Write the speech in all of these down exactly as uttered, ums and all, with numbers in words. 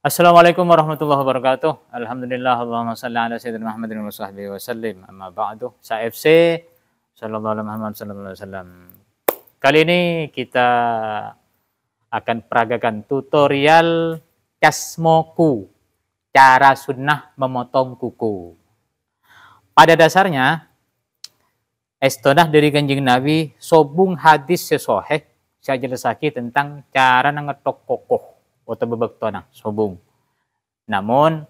Assalamualaikum warahmatullahi wabarakatuh. Alhamdulillah, Allahumma salli ala sayyidina Muhammadin wa sahbihi wa sallim. Amma ba'du. Sa F C, sallallahu alaihi Muhammad, sallallahu alaihi wasallam. Kali ini kita akan peragakan tutorial kasmoku, cara sunnah memotong kuku. Pada dasarnya, èstona dhâri Kanjeng Nabi sobung hadis sè sohè sè ajhellasaghi tentang carana ngettok koko otabâ bâktona sobung. Namun,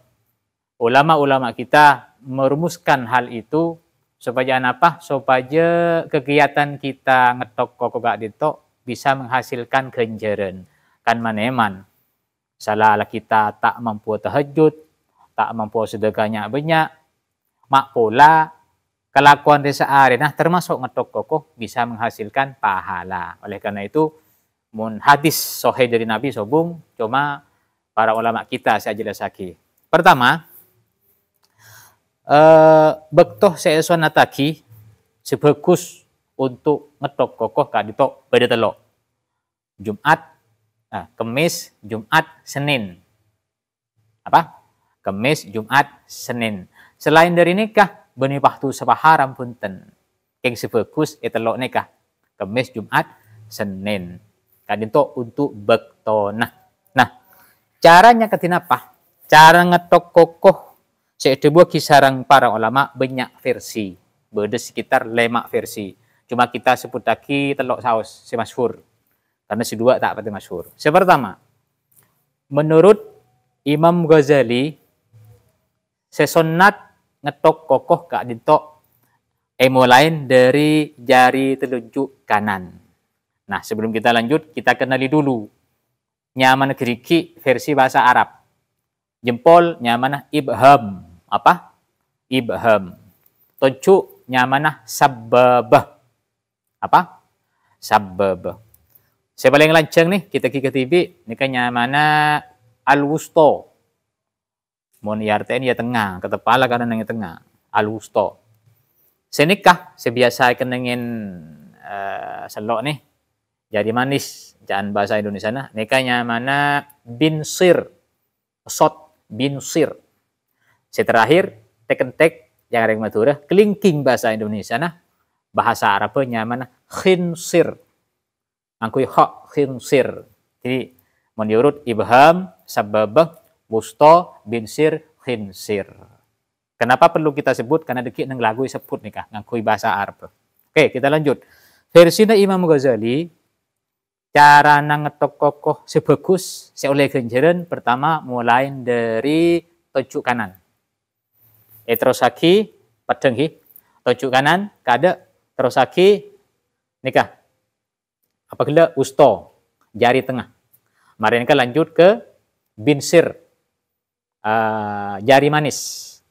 ulama-ulama kita merumuskan hal itu supaya napa? Supaya kegiatan kita ngettok koko ka'dinto bisa menghasilkan ganjaran. Kan maneman, sala la kita ta' mampo tahajjud, ta' mampo sedekah nya'-bânnya', ma' pola kalakowan rè saarèna termasuk ngettok koko bisa menghasilkan pahala. Oleh karena itu, mon hadis sohè dhâri Nabi sobung, coma para ulama kita sè ajhellasaghi. Pertama, eh, bâkto sè èsonnattaghi sè bhâghus untuk ngettok koko ka'dinto bâdâ tello'. Jum'at, ah, Kemmès, Jum'at, Sennèn. Apa? Kemmès, Jum'at, Sennèn. Salaèn dhâri nèka, bânnè wakto sè paharam bhunten. Kèng sè bhâghus è tello' nèka. Kemmès, Jum'at, Sennèn. Ka'dinto untuk bâktona. Nah, carana kadhi napa? Cara ngettok koko sè èdhâbuwâghi sareng para ulama bânnya' versi. Bâdâ sekitar lèma' versi. Coma kita sebbhuttaghi tello' saos sè masyhur. Karena sè duwâ' ta' patè masyhur. Sè partama, menurut Imam Ghazali, sè sonnat ngettok koko ka'dinto èmolaè dhâri jari telunjuk kanan. Nah, sebelum kita lanjut, kita kenali dulu nyamana ghârighi' versi bahasa Arab. Jempol nyamana ibham. Apa? Ibham. Tonjhu' nyamana sabbabah. Apa? Sabbabah. Sè palèng lanjhâng nè, kita ghi kadhibi', nèka nyamana al-wusta. Mon èartè'è ya tengnga, kateppa la karana neng tengnga. Al-wusta. Sè nèka, sè biyasa èkennengngè, eh, sello' nè, jari manis, ca'an bahasa Indonesiana, nèka nyamana binsir. Sot, binsir. Sè terakhir, tèk-entèk, yang arèng Madhurâ, kelingking bahasa Indonesiana, bahasa Arabbhâ nyamana khinsir. Ngangghuy kha, khinsir. Jadi, menurut ibham, sabbabah, wusta, binsir, khinsir. Kenapa perlu kita sebut? Karena dhâggi' neng lagu èsebbhut nèka, ngangghuy bahasa Arab. Oke, kita lanjut. Versina Imam Ghazali, carana ngettok koko sè bhâghus, sè ollè ghânjhârân, pertama molaè dhâri tonjhu' kanan. Èterrossaghi, peddhâng ghi. Tonjhu' kanan, kaadâ', terrossaghi, nèka. Apa ghellâ'? Wusta, jari tengnga. Marè nèka lanjut ka binsir, eh, jari manis.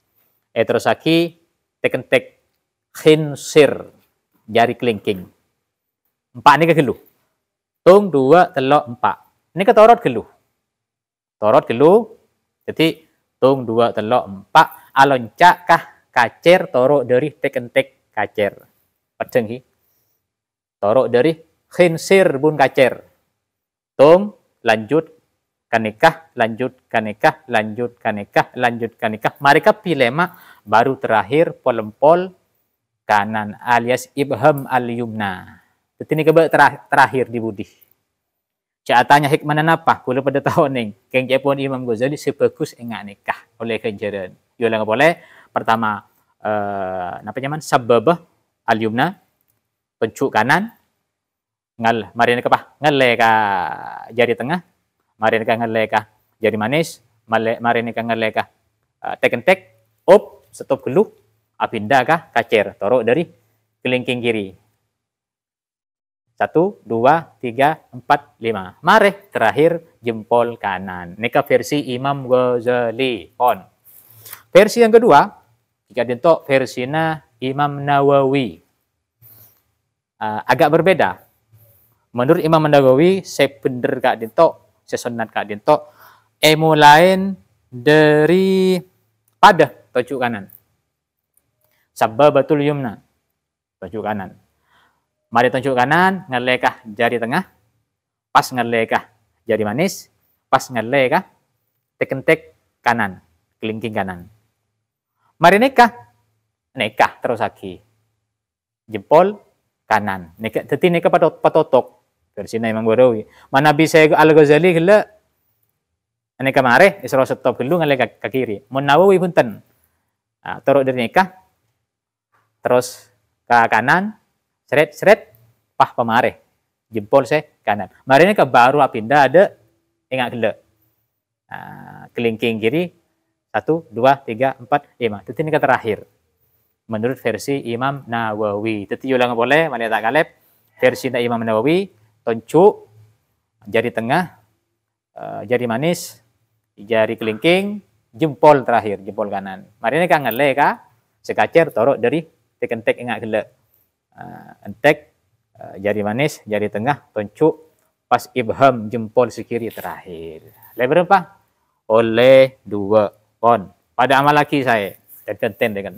Èterrossaghi tèk-entèk khinsir, jari kelingking. Empa' nèka ghâllu. Tong, duwâ', tello', empa'. Nèka torot ghâllu. Torot ghâllu. Dhâddhi, tong, duwâ', tello', empa'. Alonca' ka kacèr toro' dhâri tèk-entèk kacèr. Peddhâng ghi. Toro' dhâri khinsir bun kacèr. Tong, lanjut ka nèka, lanjut ka nèka, lanjut ka nèka, lanjut ka nèka. Marè kabbhi lèma', baru terakhir pol-empol kanan alias ibham al-yumna. Dhâddhi nèka bâ' tera-, terakhir di budi. Cè' atanya hikmana napa? Kaulâ padâ ta' onèng. Kèng ca'èpon Imam Ghazali sè bhâghus enga' nèka ollè ghânjhârân. Èolangè polè, pertama, eh, napa nyamana? Sabbabah al-yumna, tonjhu' kanan, ngal-, marè nèka pa, ngallè ka jari tengnga, marè nèka ngallè ka jari manis, malè-, marè nèka ngallè ka, eh, tèk-entèk, op, stop ghâllu, apinda ka kacèr, toro' dhâri kelingking kiri. Satu, dua, tiga, empat, lima. Marè terakhir jempol kanan. Nèka versi Imam Ghazali. Pon. Versi yang kedua, ka'dinto versina Imam Nawawi. Ah, agak berbeda. Menurut Imam Nawawi, sè bhender ka'dinto, sè sonnat ka'dinto, èmolaè dhâri padâ tonjhu' kanan. Sabbabatul yumna. Tonjhu' kanan. Marè tonjhu' kanan, ngallè ka jari tengnga, pas ngallè ka jari manis, pas ngallè ka tèk-entèk kanan, kelingking kanan. Marè nèka, nèka terrosaghi. Jempol kanan. Nèka, dhâddhi nèka patot-, patotok. Versina Imam Nawawi. Manabi Syekh Al-Ghazali ghellâ', nèka marè, èsoro stop ghâllu ngalè ka, ka kiri. Mon Nawawi bhunten. Nah, toro' dâri nèka, terros ka kanan, sret, sret, pas pamarè. Jempol sè kanan. Marè nèka bhuru apinda adâ' enga' ghellâ'. Nah, kelingking kiri, satu, dua, tiga, empat, lima. Dhâddhi nèka terakhir. Menurut versi Imam Nawawi. Dhâddhi, ulang polè, malè ta' kalèp. Versina Imam Nawawi, tonjhu', jari tengah, eh, jari manis, jari kelingking, jempol terakhir, jempol kanan. Marè nèka ngalè ka sè kacèr, toro' dâri tèk-entèk enga' ghellâ'. Eh, entèk, eh, jari manis, jari tengah, tonjhu', pas ibham, jempol sè kiri terakhir. Lèbâr empa'? Ollè dua, pon. Padâ amallaghi saè. Ghân-ghântèn, dhâ kan.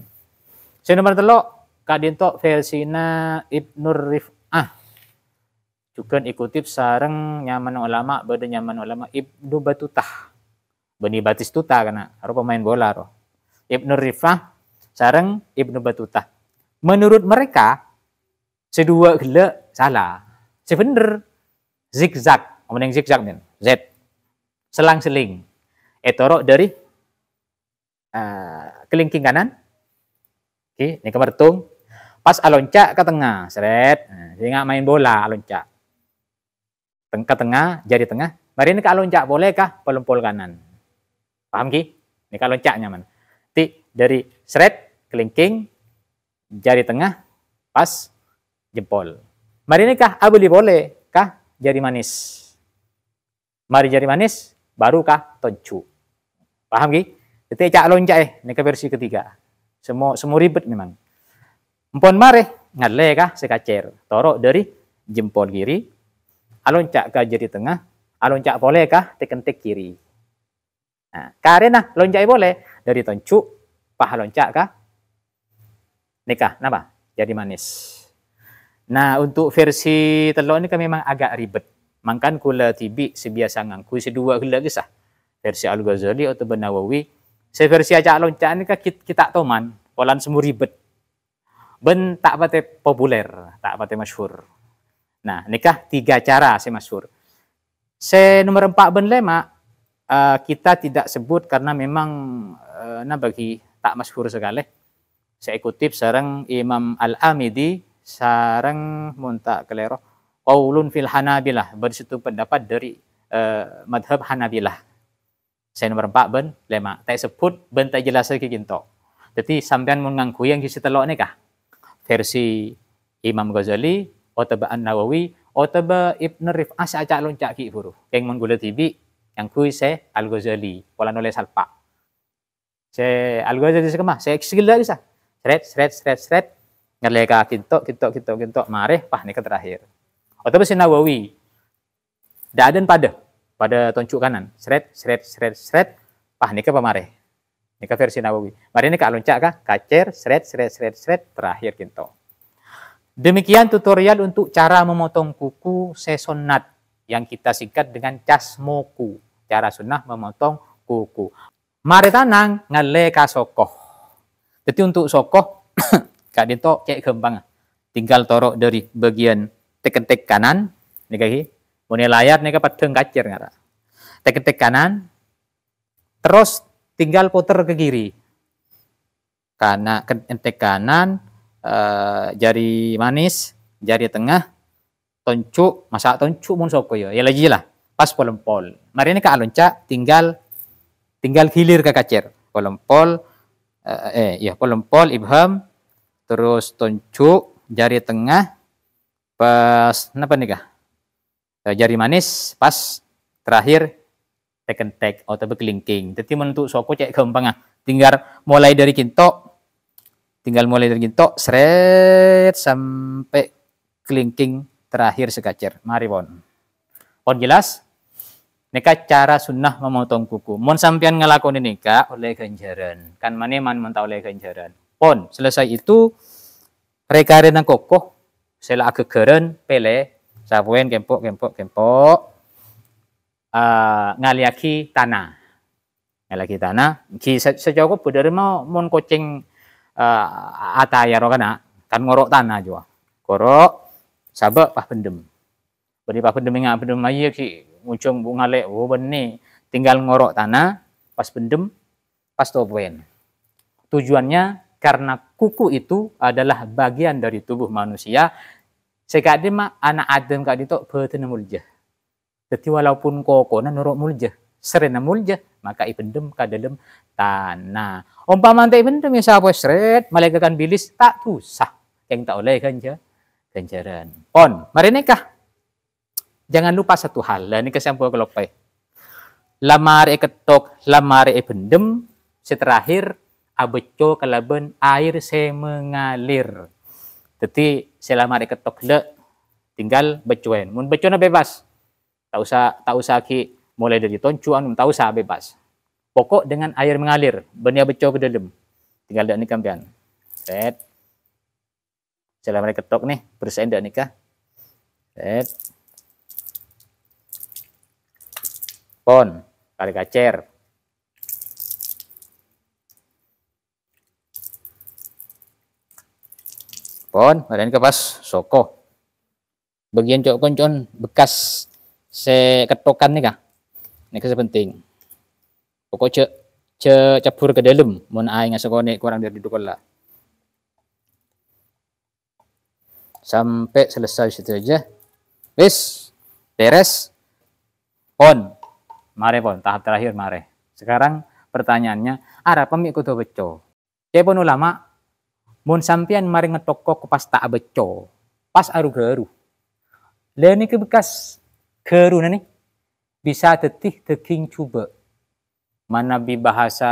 Sè nomer tello', ka'dinto versina Ibnu Rif'ah. Jhughân èkutip sareng nyamana ulama, bâdâ nyamana ulama Ibnu Batutah. Bânnè Batistuta kana, aro pemain bola ro. Ibnu Rif'ah sareng Ibnu Batutah. Menurut mereka, sè duwâ' ghellâ' sala. Sè bhendher, zigzag. Omong zigzag, men. Z. Selang-seling. Ètoro' dâri, eh, kelingking kanan. Oke, nèka mertung. Pas alonca' ka tengnga, sret. Nah, sènga' main bola alonca'. Teng-, ka tengnga, jari tengah. Marè nèka alonca' polè ka polempol kanan. Paham, ghi? Nèka alonca' nyaman. Ti, dâri sret, kelingking, jari tengah, pas, jempol. Marè nèka abâli polè ka jari manis. Marè jari manis, bhuru ka tonjhu'. Paham, ghi? Dhâddhi, ca'-lonca'è, nèka versi ketiga. Sè mo-, sè mo ribet memang. Empon marè, ngalè ka sè kacèr. Toro' dâri jempol kiri, alonca' ka jari tengah, alonca' polè ka tèk-entèk kiri. Nah, karèna lonca'è polè dâri tonjhu', pas alonca' ka nèka, napa? Jari manis. Nah, untuk versi tello' nèka memang agak ribet. Mangkana kaulâ dhibi' sè biyasa ngangghuy sè duwâ' ghellâ' kissa. Versi Al-Ghazali otabâ Nawawi. Sè versi aca' lonca' nèka kit-, kita' toman, polana sè mo ribet. Bân ta' patè populer, ta' patè masyhur. Nah, nèka tiga cara sè masyhur. Sè nomer empa' bân lèma', eh, kita tidak sebut karena memang, eh, napa ghi ta' masyhur sakalè. Sè èkutip sareng Imam Al-Amidi sareng mon ta' kalèro, qaulun fil Hanabilah, bâdâ sèttong pendapat dâri, eh, madhab Hanabilah. Sè nomer empa' bân lèma', ta' èsebbhut bân ta' èjellassaghi ka'dinto. Dhâddhi, sampèyan mon ngangghuy ghi sè tello' nèka, versi Imam Ghazali, otabâ An-Nawawi, otabâ Ibnu Rif'ah sè aca' lonca' ghi' bhuru. Kèng mon kaulâ dhibi' ngangghuy sè Al-Ghazali, polana ollè salpa'. Sè Al-Ghazali sè kemma, sè ghellâ' kissa. Sret, sret, sret, sret. Ngalè ka ka'dinto, ka'dinto, ka'dinto, ka'dinto. Marè, pas nèka terakhir. Otabâ sè Nawawi. Dâdân padâ. Padâ tonjhu' kanan. Sret, sret, sret, sret. Pas nèka pamarè. Nèka versi Nawawi. Marè nèka alonca' ka kacèr, sret, sret, sret, sret. Terakhir ka'dinto. Demikian tutorial untuk cara memotong kuku sè sonnat yang kita singkat dengan casmoku. Cara sunnah memotong kuku. Marè tanang, ngalè ka soko. Dhâddhi, untuk soko, ka'dinto cè' ghâmpang. Tinggal toro' dâri bâgiyân tèk-entèk kanan, nèka ghi. Mon è layar nèka paddhâng kacèr ngara. Tèk-entèk kanan, terros tinggal potèr ka kiri. Kana-, ken-, entèk kanan, eh, jari manis, jari tengah, tonjhu', masa' tonjhu' mon soko ya, ya lagi lah, pas polempol. Marè nèka alonca', tinggal, tinggal ghilir ka kacèr. Polempol, eh, eh, iya, polempol, ibham, terros tonjhu', jari tengah, pas, napa nèka? Eh, jari manis, pas, terakhir, tèk-entèk otabâ kelingking. Dhâddhi, mon untuk soko cè' ghâmpang, ah. Tinggal mulai dâri ka'dinto, tinggal mulai dâri ka'dinto, sret, sampè' kelingking terakhir sè kacèr. Marè, pon. Pon jelas? Nèka cara sunnah memotong kuku. Mon sampèyan ngalakonè nèka, ollè ghânjhârân. Kan manè man mon ta' ollè ghânjhârân. Pon, selesai itu, rè-karèna koko, sè la aghâghârân, pèlè, sapowèn, kempo', kempo', kempo', eh, ngalèyaghi tana. Ngèlaghi tana, ghi' sa-, sacokop bâdâ rèma mon kocèng, eh, ataya ro kana', kan ngoro' tana jua. Koro', sabâ' pas bendem. Bânnè pas bendem nga' bendem aja ghi' ngujung bu ngalè, oh, bânnè. Tinggal ngoro' tana, pas bendem, pas topoèn. Tujuannya karena kuku itu adalah bagian dari tubuh manusia, sè ka'dimma ana' Adam ka'dinto bâdânna molja. Dhâddhi walaupun kokona noro' molja, sèrrèna molja, maka èbendem ka dâlem tana. Ompama ta' èbendem, ya, sapoè srèt, malaèkat kan bilis, ta' dusa. Kèng ta' ollè ganja-, ganjaran. Pon, marè nèka. Jangan lupa satu hal, lah nèka sampè' kaloppaè. La marè èkettok, la marè èbendem, sè terakhir, abâcco kalabân air sè mengalir. Dhâddhi, sè la marè èkettok ghellâ', tinggal bâccoèn. Mon bâccona bebas, ta' osa, ta' osa ghi' molaè dâri tonju'an, ta' osa, bebas. Pokok dengan air mengalir, bânnè abâcco ka dâlem. Tinggal dâ' nèka sampèyan. Sèt. Sè la marè èkettok nè, bersè'è dâ' nèka. Sèt. Pon, karè kacèr. Pon, marè nèka pas soko. Bâgiyân co-, konco'an bekas sè kettokan nèka. Nèka sè penting. Pokok jhâ', jhâ' cabbhur ka dâlem, mon aèngnga sakonè' korang dâri dhu kolla'. Sampai selesai situ aja. Wis, beres. Pon. Marè, pon, tahap terakhir marè. Sekarang pertanyaannya, arapa mè' kodhu bâcco? Ca'èpon ulama, mon sampèyan marè ngettok koko pas ta' abâcco, pas aru-ghâru. Lha nèka bekas ghâruna nè bisa dhâddhi dâging jhubâ'. Manabi bahasa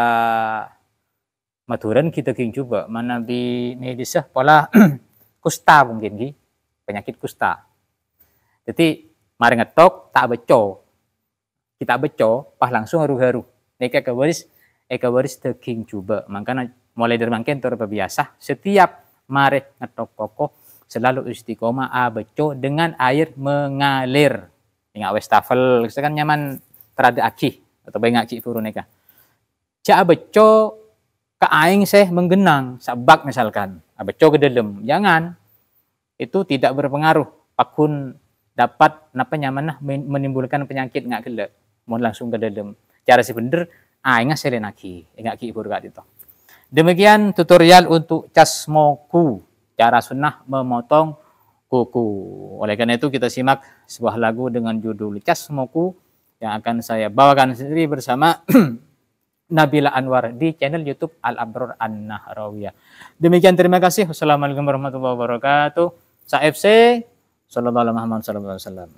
Madhurâna ghi' dâging jhubâ', manabi medisnya pola kusta mungkin ghi, penyakit kusta. Dhâddhi, marè ngettok, ta' bâcco. Ghi ta' bâcco, pas langsung aru-ghâru. Nèka èkabâris, èkabâris dâging jhubâ'. Mangkana molaè dâri mangkèn tor pabiasa, setiap marè ngettok koko, selalu istiqomah abâcco dengan air mengalir. Ènga' wastafel, kan nyaman tadâ'aghi, otabâ ènga' ghi' buru nèka. Jhâ' abâcco ka aèng sè menggenang, sabâk misalkan, abâcco ka dâlem. Jangan. Itu tidak berpengaruh. Pagghun dapat, napa nyamana, men-, menimbulkan penyakit ènga' ghellâ'. Mon langsung ka dâlem. Cara sè bhendher, aèngnga sèlènaghi. Ènga' ghi' buru ka'dinto. Demikian tutorial untuk cas moku. Cara sunnah memotong kuku. Oleh karena itu, kita simak sebuah lagu dengan judul Cas Moku yang akan saya bawakan sendiri bersama Nabila Anwar di channel YouTube Al Abror An Nahrawiyah. Demikian, terima kasih. Wassalamualaikum warahmatullahi wabarakatuh. Sa F C, sallallahu alaihi Muhammad, sallallahu alaihi wasallam.